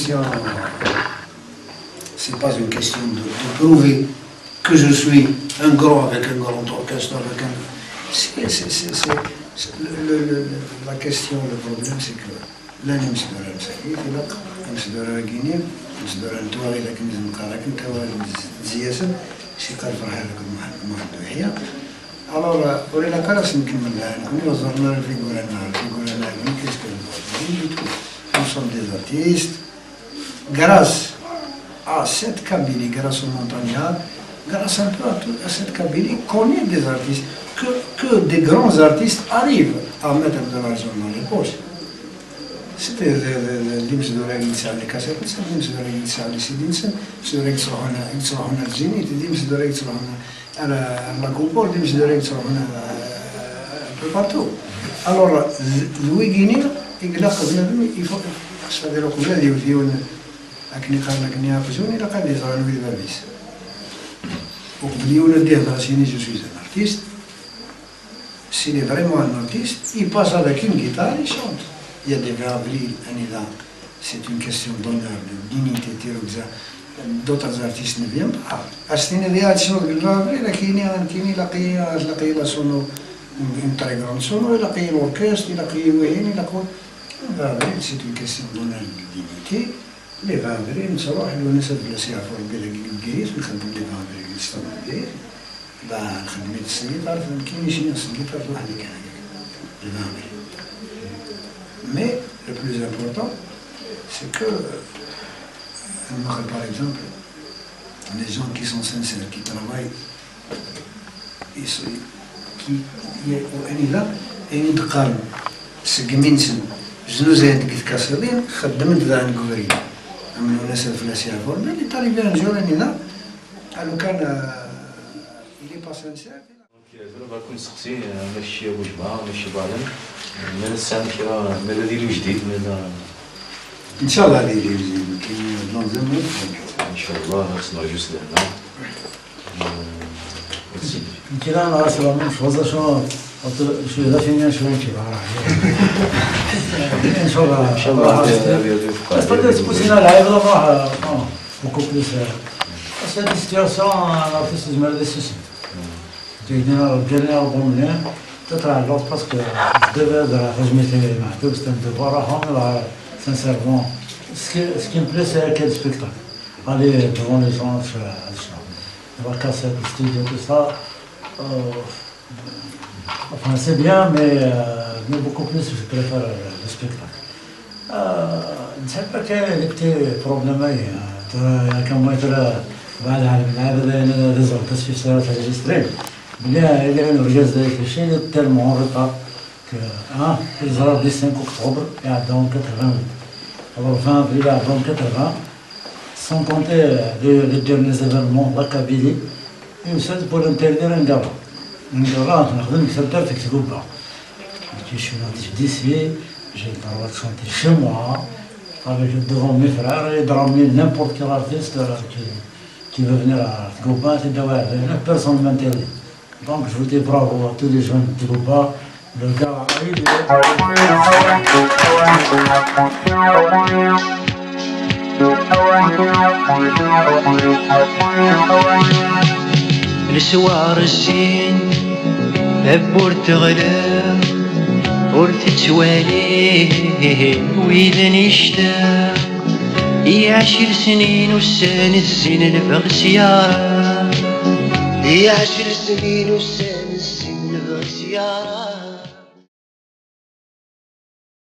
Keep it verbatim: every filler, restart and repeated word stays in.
question, c'est pas une question de, de prouver que je suis un grand avec un grand orchestre, avec un. C'est, c'est, c'est, c'est, Le, le, le, le, la question, le problème, c'est que llan imesdurar msakit, ilaq imesdurar-agi-nni, imesdurar n twaɣit akken i s-neqqar akken, tawaɣit n Tez-, Tezyasen, si Qal Ferḥat akked Muḥ-, Muḥend Uḥya. Alors, euh, ur ilaq ara s-nkemmel da, nekkni ur ẓerren ara Figura-nneɣ, Figura-nneɣ, qu'est-ce que nous sommes des artistes, grâce à cette Kabylie, grâce aux Montagnards, grâce un peu à, tout, à cette Kabylie, qu'on ait des artistes, que, que des grands artistes arrivent à mettre de l'argent dans les poches. C'était d imesdurar i yesɛan les cassettes-nsen, d imesdurar i yesɛan les C D-nsen, d imesdurar i yettruḥun, i yettruḥun ar Zénith, d imesdurar i yettruḥun ar, ar la Coupole, d imesdurar i yettruḥun, euh, un peu partout. Alors, d, d wigini i ilaq bnadem, il faut, c'est-à-dire, uqbel ad yewwet yiwen, akken i qqaren, akken i aqjun, ilaq ad iẓer anwi d bab-is. Uqbel yiwen ad d-ihder, ad s-yini, je suis un artiste, s'il est vraiment un artiste, il passe avec une guitare, il chante. Il y a des Vé Avril, anida, c'est une question d'honneur, de dignité, tirugza, d'autres artistes ne viennent pas. Ad s-tiniḍ, ya, ad tecnuḍ deg Vé Avril, ad k-yini, ad k-yini, ilaq-iyi, ilaq-iyi la sono, une très grande sono, ilaq-iyi l'orchestre, ilaq-iyi wihin, ilaq-, Vé Avril, c'est une question d'honneur, de dignité. Les Vé Avril, nettruḥ, Lwennas ad fell-as yeɛfu Rebbi, dagi deg Bgayet, nxeddem les Vé Avril deg Sṭaḍ n Bgayet. Bah, nxeddem-it s lgiṭar, nekkini cniɣ s lgiṭar weḥd-i kan hekk. Les Vé Avril. Mais le plus important, c'est que, euh, par exemple, les gens qui sont sincères, qui travaillent, qui, qui, anida, ayen i d-qqaren seg imi-nsen, znuzayen deg tkaṣiḍin, xeddmen-t daɣen deg ubrid. Am Lwennas ad fell-as yeɛfu Rebbi, il est arrivé un jour, anida, lukan, euh, il est pas sincère. Donc, euh, tura bɣiɣ ad ken-nseqsi, euh, ma kečč a Bujma, ma kečč Baden, euh, ma la tesɛam kra, ma la d yili ujdid, ma la... Inchallah, ad yili ujdid, nekkini dans un mois. Inchallah, ad tt-nerǧu s lehna. Euh, merci. Nekk la même chose, je suis, je suis la fini, je suis un petit peu. Inchallah. Inchallah, c'est pas que c'est possible, là, là, vraiment, euh, non, beaucoup plus, euh, c'est une situation, euh, l'artiste, il me le dit, c'est J'ai dit, non, j'ai dit, bon, mais, peut-être à l'autre, parce que je devais de la régimenter, mais tout, c'était un devoir, ah, mais là, sincèrement, ce qui, ce qui me plaît, c'est quel spectacle. Aller devant les gens, c'est, c'est ça. On va casser le studio, tout ça. Euh, enfin, c'est bien, mais, euh, mais beaucoup plus, je préfère le, le spectacle. آه، نسحب كاين لي بتي بروبليم، اي، آه، ترى كان ما ترى بعد عالم العاب، هذا انا ريزون تسفي سيارات ريجيستري. بلي الا كان رجال زي كل شيء، تيلمون اون روتار. ك-، اه، الزرار دي خمسة اكتوبر يعداهم ثمانية وثمانين. الور عشرين افريل يعداهم ثمانية وثمانين. سون كونتي لي، لي ديرني زيفينمون لا كابيلي. يوسف بور انترنير انقرا. انقرا نخدم كتاب تاع تكتب با. Je suis natif d'ici, j'ai le droit de chanter chez moi, avec, devant mes frères et devant n'importe quel artiste, euh, qui, qui veut venir à Tgouba, c'est d'avoir, personne ne m'interdit. Donc je vous dis bravo à tous les jeunes de Tgouba, le gars a eu des Leswar zzin, tawwurt teɣleq, ur tettwali wid nectaq. I ɛecr snin ussan zzin lbeɣ s yara. I ɛecr snin ussan zzin lbeɣ s yara.